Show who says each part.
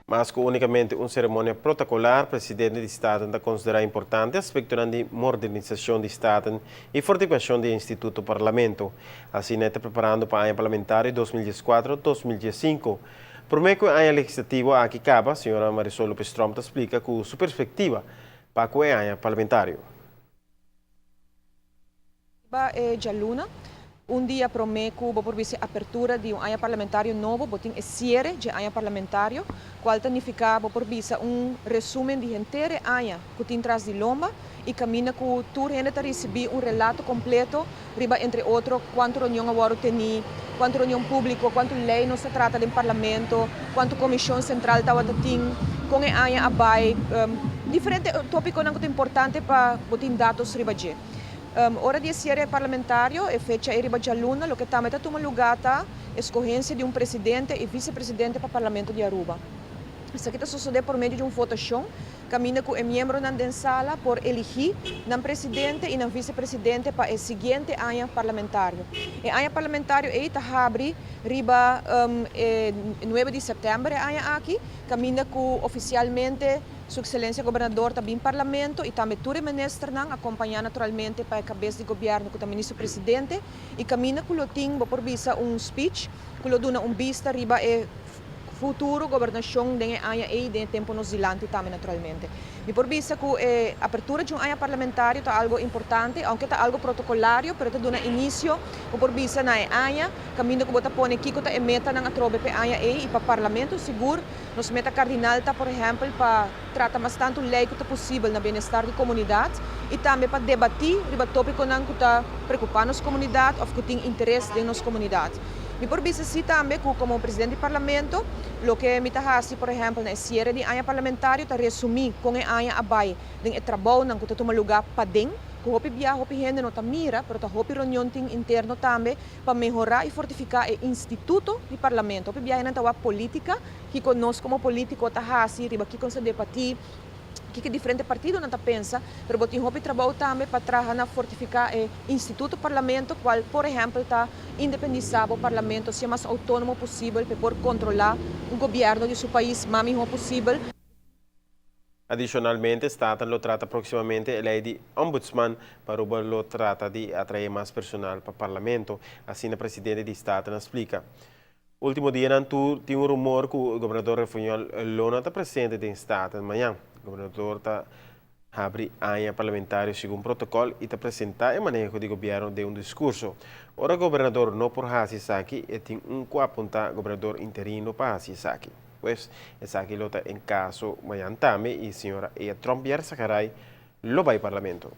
Speaker 1: Mas ku únikamente un seremonia protokolar, presidente di Staten ta konsiderá importante aspektonan di modernisashon di Staten i fortifikashon di e instituto Parlamento. Asina e ta preparando pa aña parlamentario 2014, 2015. Promé ku e aña legislativo aki kaba, señora Marisol Lopez Tromp ta splika ku su perspektiva pa ku e aña parlamentario.
Speaker 2: Riba e djaluna, un dia promé ku bo por bisa e apertura di un aña parlamentario nobo, bo tin e siere dje aña parlamentario, kual ta nifiká bo por bisa un resúmen di henter e aña ku tin tras di lomba i kaminda ku tur hende ta risibí un relato kompleto riba entre otro kuantu reunion a wòrdu tení, kuantu reunion públiko, kuantu lei nos ta trata den parlamento, kuantu komishon sentral tabata tin, kon e aña a bai, diferente tópikonan ku ta importante pa bo tin datos riba dje. Ora di e siere parlamentario, e fecha ei riba djaluna, loke tambe ta tuma lugá ta eskohensia di un presidente i visepresidente pa Parlamento di Aruba. Esaki ta sosodé por medio di un votashon kaminda ku e miembronan den sala por eligí nan presidente i nan visepresidente pa e siguiente aña parlamentario. E aña parlamentario ei ta habri riba e nuebe di sèptèmber e aña aki, kaminda ku ofisialmente Su Excelencia Gobernador ta bin Parlamento y tambe tur e ministernan, acompaña naturalmente pa e cabes di Gobierno cu ta Ministro Presidente, y caminda cu lo tin, bo por bisa, un speech cu lo duna un bista riba e futuro gobernacion den e aña ey, den e tempo nos dilanti tambe naturalmente. Mi por bisa cu e apertura di un aña parlamentario ta algo importante, aunke ta algo protocolario, pero ta duna inicio, bo por bisa, na e aña, caminda cu bo ta pone kico ta e metanan atrobe p'e aña ey y pa Parlamento sigur. Nos meta kardinal ta, por ehèmpel, pa trata mas tantu lei ku ta posibel na bienestar di komunidat i tambe pa debatí riba tópikonan ku ta preokupá nos komunidat òf ku tin interes den nos komunidat. Mi por bisa sí tambe ku komo presidente di Parlamento, loke mi ta hasi, por ehèmpel, na e siere di aña parlamentario ta resumí kon e aña a bai den e trabounan ku ta tuma lugá paden, ku hopi bia hopi hende no ta mira, pero ta hopi reunion tin interno tambe pa mehorá i fortifiká e instituto di Parlamento. Hopi biahenan ta wak polítika, kiko nos komo polítiko ta hasi, riba kiko nos ta debatí, kiko diferente partidonan ta pensa, pero bo tin hopi trabou tambe pa traha na fortifiká e instituto Parlamento, kual por ehèmpel ta independisá bo Parlamento sea mas outónomo posibel pa e por kontrolá un gobièrnu di su pais mas mihó posibel.
Speaker 1: Adishonalmente, Staten lo trata próksimamente e lei di Ombudsman pa Aruba lo trata di atraé mas personal pa Parlamento, asina presidente di Staten a splika. Último dianan tur tin un rumor ku gobernador Refunjol lo no ta presente den Staten mañan. Gobernador ta habri aña parlamentario segun protokòl i ta presentá e maneho di gobièrnu den un diskurso. Ora gobernador no por hasi esaki, e tin un ku apuntá gobernador interino pa hasi esaki. Pues, esaki lo ta en caso mañan tambe y señora Ea Tromp Yarzagaray lo bay Parlamento.